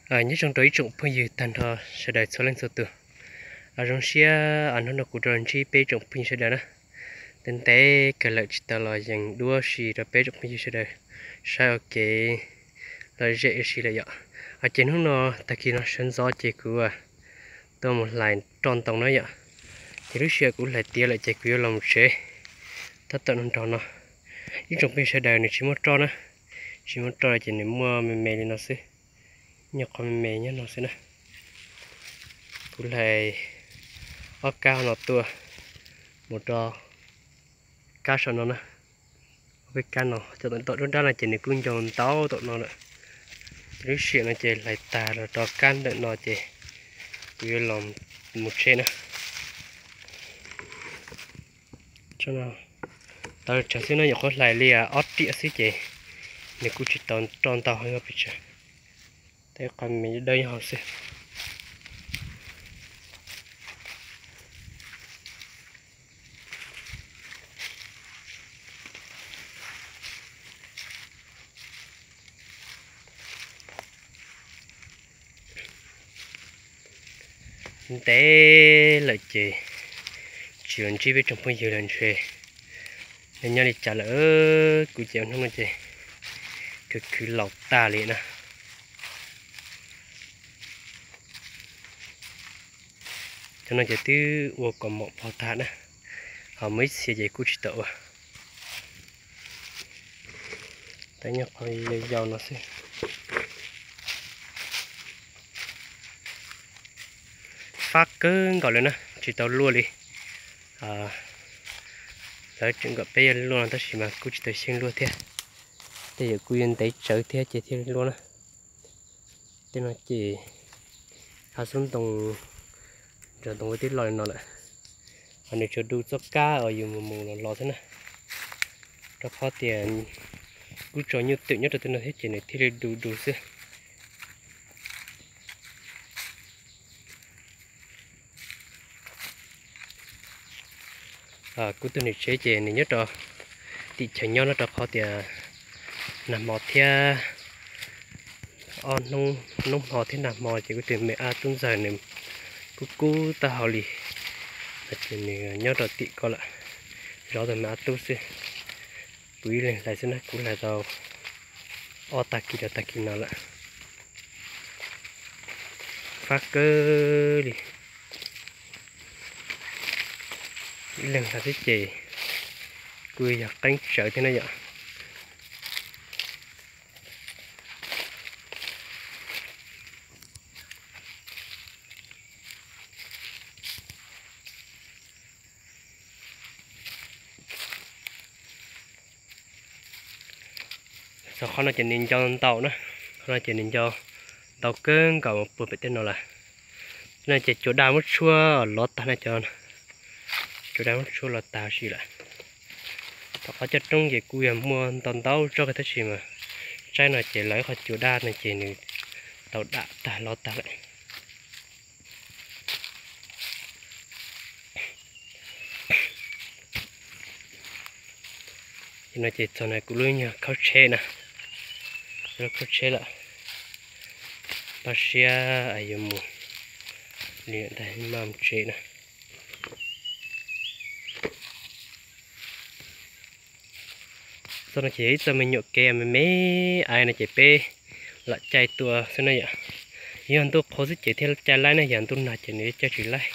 Nyob zoo rau ib tsoom phooj ywg tag nrho sawv daws txhua leej txhua tus. Zoo siab hnub no kuv rov los ntsib peb tsoom phooj ywg sawv daws na. Ntev ntev kawg lawm tsis tau los yees duab si rau peb tsoom phooj ywg sawv daws saib ua kev lom zem ua si lawm yom. Ces hnub no tag kis no sawv ntxov ces kuv tuaj mus hlais roj ntoo na yom. Ces lub sij hawm kuv hlais tiav lawm ces kuv yuav los mus tsev. Tab tom nrog no ib tsoom phooj ywg sawv daws nws tsis muaj roj na, tsis muaj roj ces nws muaj me me li no xwb, nyob qhov me me nyob no xwb na. Kuv hlais ob kab no tuaj mus rau kab saum no na. Ob peb kab no cov tom dub dab no ces nws kuj ncau ntau tom no lawm. Ces lub sij hawm no ces hlais tag los rau kab ntawm no ces kuv yuav los mus tsev na. Tawv tsawv xwb no, nyuam qhuav hlais li ob riam xwb ces nws kuj tsis tau roj ntau heev pes tsawg. Tej qhov me dawb nyob hauv xwb. Ntev lawm ces tsis los ntsib peb tsoom phooj ywg lawm ntshe nws nyob li cas lawm. Kuv ces hnub no ces khwv khwv laus tag li na. Cov no ces twb ua kaus mom pog tag na, ho muaj ib txhia ces kuj tsis tau ua. Tab nyob qhov yau yau no xwb. Fab kawg nkaus li na, tsis tau luaj li. Lawv tseem kom peb yuav luaj no tab sis mas kuj tsis tau xyeej luaj thiab. Tej yam kuj yuav ntev tsawv thiab ces thiaj li luaj na. Tej no ces hav xub ntoo, nrog ntoo ua tib lo li no lawm. Ho nws tsuas du txoj kab uas yus mus mus los los xwb na, rau qhov tias kuj tso nyuj twm nyob rau tej no thiab ces nws thiaj li du du xwb. Kuv tus niam tsev ces nws nyob rau tim chaw nyob no rau qhov tias nag hmo thiab ob hnub, hnub hmo thiab nag hmo ces kuv tus me ab tub ntxawg nws kub kub taub hau li, ces nws nyob rau tim ko lawm, zov tus me ab tub xwb. Kuv ib leeg hlais xwb na, kuv hlais tau ob tag kis rau tag kis no lawm. Fab kawg li. Ib leeg hlais xwb ces kuj yog qeeb tsawv thiab na yom. Txog qhov no ces nws ncau ntau na, qhov no ces nws ncau ntau kawg nkaus puag pem tej no lawm. No ces cua daj muab tshuab lov tag na, cov cua daj muab tshuab lov tag si lawm. Tom qhov caj roob ces kuj yog muaj ntau ntau tsob kawg tab sis mas tsaib no ces lawv qhov cua daj no ces nws tau dam tag lov tag lawm. No ces txog no kuv lub nyuag khaub tsheb na, lub khaub tsheb lawm. Toj siab yuav mus li ntag, maj mus tsev na. Txoj no ces yog ib txoj me nyuam kev me me aiv no ces peb lam caij tuaj xwb na yom. Yog ntuj qhua xwb ces thiaj caij laib na, yog ntuj nag ces nws caij tsis laib.